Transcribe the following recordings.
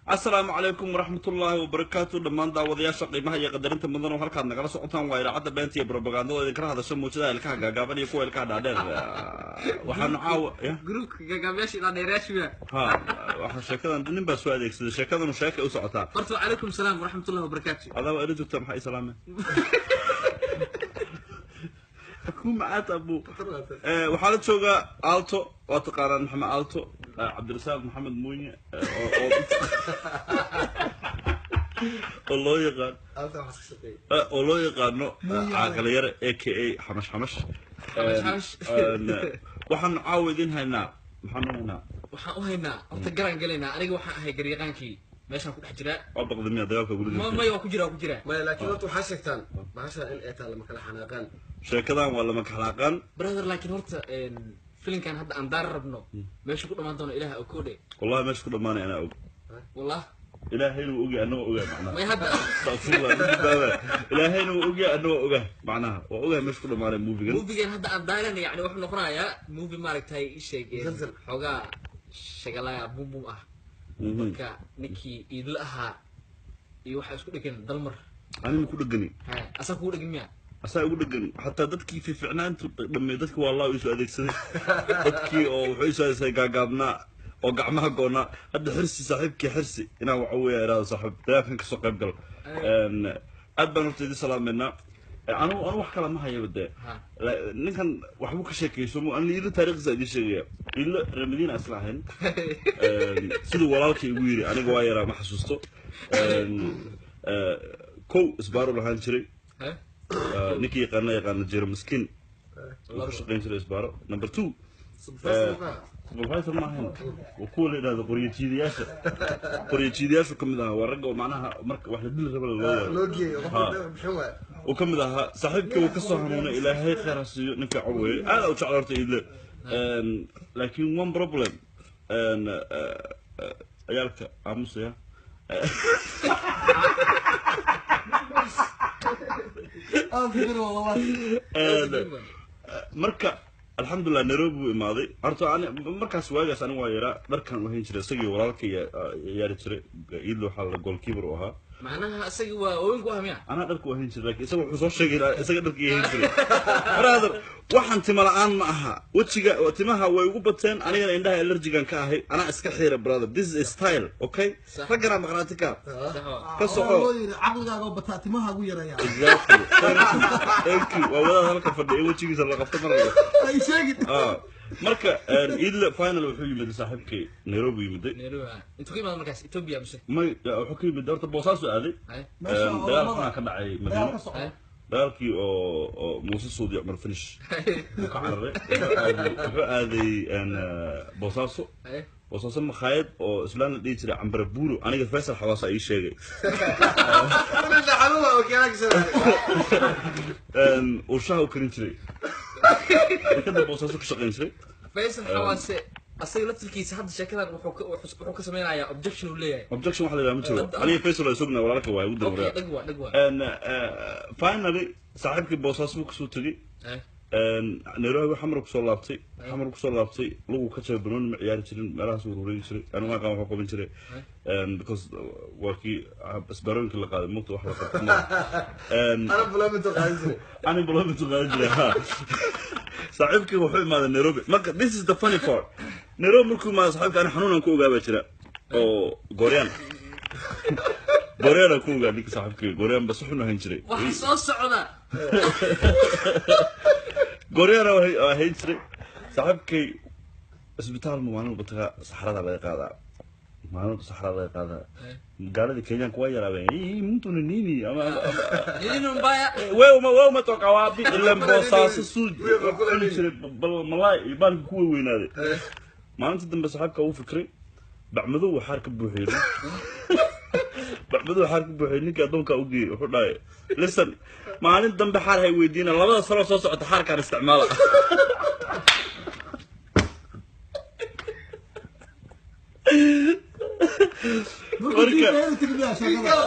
Asalaamu calaykum waraxmatullaahi wabarakaatu. Dhammaan daawadayaasha qiimaha iyo qadarinta mudan oo halkaad nagala socotaan waa idaacadda beenta iyo propagandada idinkala hadasha muujadaha ilkaha gaagaaban iyo kuwa ilkaha dhaadheer. Waxaanu caawa ya Gruupka gagaabayaasha ilaa dheerayaasha. Ha, waxaa sheekadan nin baa soo adeegsaday, sheekadanu sheeka u socotaa. Horta wacalaykum salaam waraxmatullahi wabarakaatu. Adaa waa ila joogtaa, maxaa ii salaamay ku macaad abu. Waxaa la joogaa Alto, waa taqaanaan Maxamed Alto, Cabdirasaaq Maxamed Muunye, oo loo yaqaan oo loo yaqaano Caaqalayare, a.k.a. Xamash Xamash. Xamash. Waxaan caawa idin haynaa, maxaanu haynaa? Waxaan u haynaa horta garaan gelaynaa. Aniga waxaan ahay garyaqaankii meeshaan ku dhex jiraa. Waa baqda miya dagaalka Ma guriga? May, waa ku jira, waa ku jira. Maya, laakiin horta waxaa sheegtaan bahashaan in ay tahay lama kala xanaaqaan. Sheekadan waa lama kaxlaaqan. Brother, laakiin horta filinkan hadda aan daar rabno meesha ku dhammaan doono Ilaah oo koodhe. Wallahi meesha ku dhamaanay anaa og. Wallah. Ilaahayna wuu ogyahay, annagoo ogahay macnaha. May hadda. Astaghfirullah, ma Ilaahayna wuu ogyahay, annagoo ogahay macnaha, waa ogahay meesha ku dhamaanay moviegan. Moviegan hadda aan daarana yani wuxuu noqonayaa movie maaragtay ii sheeg Musalsal. Xoogaa shagalaya bum bum ah. Marka ninkii iidla ahaa iyo waxaa isku dhegan Dalmar. Anima ku dhegani. Ha, asaa kugu dhegan miya? Asaa ugu dhegan, xataa dadkii fiicnaantu dhammeey, dadkii waa Allah iisoo adeegsaday, dadkii oo wuxuu isoo adeegsaday gaagaabnaa oo gacmaha goonaa. Hadda Xirsi, saaxiibkii Xirsi, inaan waxa weeya iraado saaxiib dagaalkan kasoo qayb gal. Aad baan horta idin salaameynaa. Anu wax kale ma hayaba dee. Ha. Ninkan waxbuu ka sheekayso ani ilo taariikhdiisa idiin sheegaya. Ilo reer Madiina isla ahayn. Siduu walaalkay igu yiri, aniga waa yaraa, ma xasuusto. Kow isbaaro lahaan jiray. Ha. Ninkii yaqaana yaqaana jiro miskiin wuu ka shaqayn jiray isbaaro. Number two, supervisor ma ahayn, waa kuwa la yidhahdo qoryo jiidayaasha. Qoryo jiidayaashu ka mid ahaa, waa ragga oo macnaha marka wax la dili raba loo waayo. Loo geeyo. Ha. Qofka bixin waay. Uu ka mid ahaa saaxiibkii, wuu kasoo hanuunay, Ilaahay khayr ha siiyo, nin fiican weeye, aad u jecla horta Iidle. Laakiin one problem, ciyaalka aamusaya. Marka alxamdulilah Nairobi buu imaaday. Horta ani markaas waagaas aniga waa yaraa, dharkan u hayn jiray isagii walaalkay ciyaari jiray. Iidle waxaa la goalkeeper u ahaa. Macnaha isagii waa waaweyn ku ah miya? Anaa dharka u hayn jiray, laakiin isaga wuxuu soo sheegay inaa isaga dharka ii hayn jiray. Brother, waxaan tima la'aan ma aha, wejiga timaha way ugu bateen, anigana indhaha allergigan ka ahay, anaa iska xiira. Brother, this is style, okay? Sax. Ragganaa maqnaati ka Sax waa. Ka soco. Loo yiri caqligaaga oo bataa timahaagu yaraya. Exactly, thank you, thank you. Waa wadaad halka fadhiya wejigiisa la qabto mar walba. Ay sheegin. Ah, marka Iidle final wuxuu yimid saaxiibkay Nairobi yimiday. Nairobi ah. Intuu ka imaado markaas Ethiopia mise? May, wuxuu ka yimid horta Boosaaso aaday. Hay. Meesha dagaal olamada xunaa ka dhacay dagaal Madiino. ka socda. Hay. Dagaalkii oo Muuse Suudi Cumar Finish wuu ka cararay, wuxuu aaday Boosaaso. Hay. Boosaaso makhaayad oo islaan la dhihi jiray Cambara Buuro, aniga Faysal Xawaasa ii sheegay, uu shaha u karin jiray, dekada Boosaaso ka shaqayn jiray. Faysal Xawaase asaga laftirkiisa hadda sheekadan wuxuu ka sameynayaa objection uu leeyahay. Objection waxa la yidhaha ma jiro, aniga Faysal waa sugna, walaalka waay ugu Okay. damreeya. Dhag waa, dhag waa. Finally saaxiibkii Boosaaso buu kasoo tegey. Hay. Nairobi Xamar kusoo laabtay, Xamar kusoo laabtay, lagu ka jabay, banooni ma ciyaari jirin, meelahaas wuu wareegi jiray, anigu aqaan wuxuu qaban jiray, because waa kii isbaarooyinka la qaaday mugta wax la qabto maaha. Unemployment oo qaadan jiray. Unemployment uu qaadan jiray. Ha, saaxiibkii wuxuu imaaday Nairobi. Marka this is the funny part, Nairobi markuu imaaday saaxiibka, ani xanuunan ku ogaa baa jira oo gooryaan, gooryaan ku ogaa ninka saaxiibkii, gooryaan bas wuxuu hayn jiray. Waxa soo socda. Gooryaan waa hayn jiray saaxiibkay. Isbitaal ma maalin walba tagaa, saxarada laga qaadaa, maalin walba saxarada laga qaadaa. Gaalada Kenyaanka waa yaraabeen "Mtu ni nini?" ama Nini mbaya. Wewe umetoka wapi? Ilan Boosaaso suu cuni jiray bal malaay iyo baalka ku weynaaday. Maalinta dambe saaxiibka uu fikray, bacmadow waxaar ka buuxiyey, bacmadow xaar ka buuxiyey, ninkii addoonka u geeyey. Wuxuu dhahay, "Listen, maalin dambe xaar hay weydiina, 2da sano soo socota xaarkaan isticmaala." Markuu heli tiri sheekada.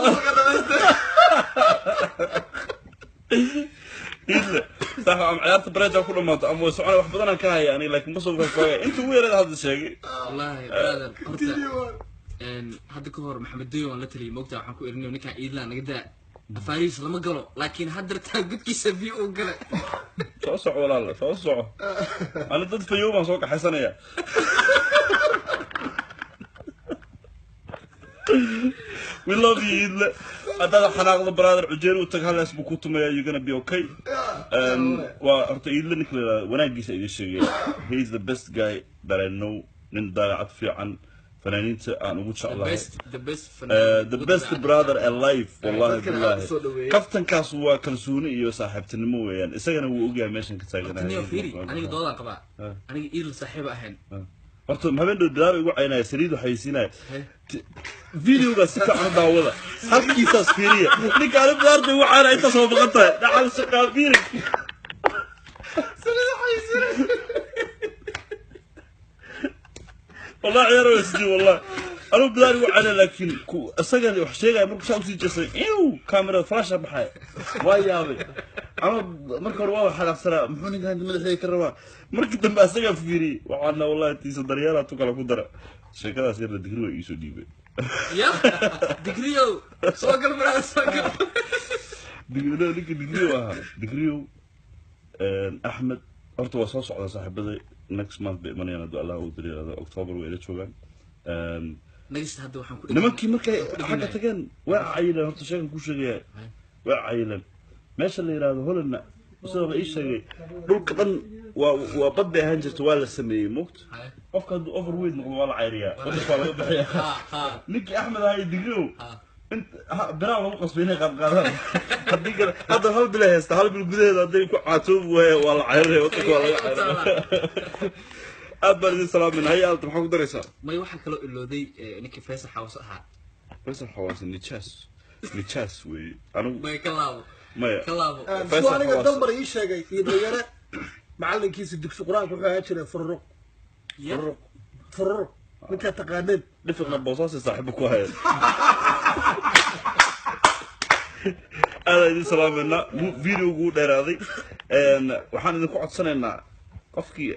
Iidle sax ama ciyaarta bareja ku dhamaato ama way socona, wax badan aan ka haya aniga, laakiin ma soo faahfaahaya inta ugu yareed hadda sheegay. Wallahi brother, horta Hadda ka hor Maxamed Doyo waan la taliyay, moogtaa, waxaan ku erinayo ninkaan Iidlaan naga daa, afaarihiis lama galo, laakiin haddartaa gudkiisa biyo uu galay. Soo soco walaal, soo soco. Ani dad fayow baan soo kaxaysanaya. We love you, Iidle. Haddaad xanaaqdo, brother, Cujeeri u tag, halaas buu ku tumaya, you're gonna be okay. Waa horta Iidle ninka la yidhahdo wanaagiisa idin sheegaya. He is the best guy that I know, nin dabeecad fiican, fanaaniinta aan ugu The jeclahay. best, the best, The best brother alive, wallahi. Dadkana aad Billahi. u soo dhaweeyey. Kaftankaas waa kalsooni iyo saaxiibtinimo weeyaan, isagana wuu ogyahay meeshan ka Taniyo fiiri, taaganahay. Aniga doodaan qabaa, aniga Iidl saaxiib ahayn. Horta habeen dhow bilaaba igu caynaya, saliid waxaysiinaya. He. Videoga si fiican u daawada, halkiisaas fiiriya. Ninka ani bilaarta igu caynaya intaas waa maqan tahay dhacal shaqaa, fiiri. Wallahi ciyaar waa isdii, wallahi anuu bilaar igu caynaya, laakiin ku isaga wax sheegaya markuu saa usii jeestay iw kamerada flasha baxay, waa yaabay. Ama marka hore waa xanaaqsanaa, muxuu ninkan madaxeyga ka rabaa? Markii dambe asagaa fiiriyey, waxaana wallahi tiisa daryeelaa tu kale ku dara sheekadaas yarna digri waa iisoo dhiibay. Ya Digriyow, soo gal brother, soo gal. Digriyo, ninka Digriyo ahaa, Digriyo Axmed horta waa soo socdaa. Saaxiibaday next month bay imanayaan hadduu Allah uu dariirado, October way ila joogaan. Nagista hadda waxaan ku Nimankii markay xagga tageen waa cayileen. Horta sheegan kuu sheegaya, waa cayileen. Meesha la yidhaahdo Hollandna sida la ii sheegay dhulka dhan waa bad bay ahaan jirta, waa la sameeyey moogta. Qofka hadduu overweight noqdo waa la cayriyaa, waddanka waa laga bixiyaa. Ha ha. Ninkii Axmed ahaa iyo Digriyow Ha. Int biraa lagu qasbay inay qaadqaadaan, haddii kale hadda hal bil ay haysta, hal bil gudaheeda hadday ku caatoobi waayaan waa la cayrinaya, waddanka waa laga cayrinaya. Aad baan idin salaamin. Haya Alta, maxaa ku daraysaa? May, waxaa kaloo ilooday ninkii Faysal Xawse ahaa. Faysal Xawaase nijaas, nijaas weeye anigu. May, ka laabo. Maya. Ka laabo. Faisal Siduu aniga Xawaase. Dalmar ii sheegay, Iidlayare macalinkiisa dugsi qur-aanka wuxuu ahaan jiray Fururuq. Ya. Fururuq ninkaa taqaaneen. Dhifiqna Boosaasay saaxiibo ku hayeen. Aadaan idin salaameynaa. Videogu wuu dheeraaday. Waxaan idinku codsanaynaa qofkii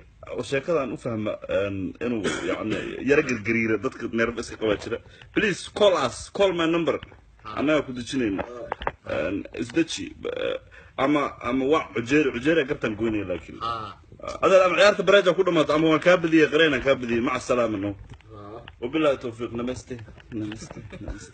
sheekadan u fahma inuu yani yara gargariira, dadka neerfa iska qabaa jira, please call us, call my number, annagaa ku dejinayna. Isdeji ama waa Cujeeri, Cujeeri gartaan goynaya, laakiin Ha. Adeer ama ciyaarta bareeja ku dhamaato ama waan kaa badiyey, qareenaan kaa badiyey. Maca salaama no, wabillahi tawfiiq. Namaste, namaste, namaste.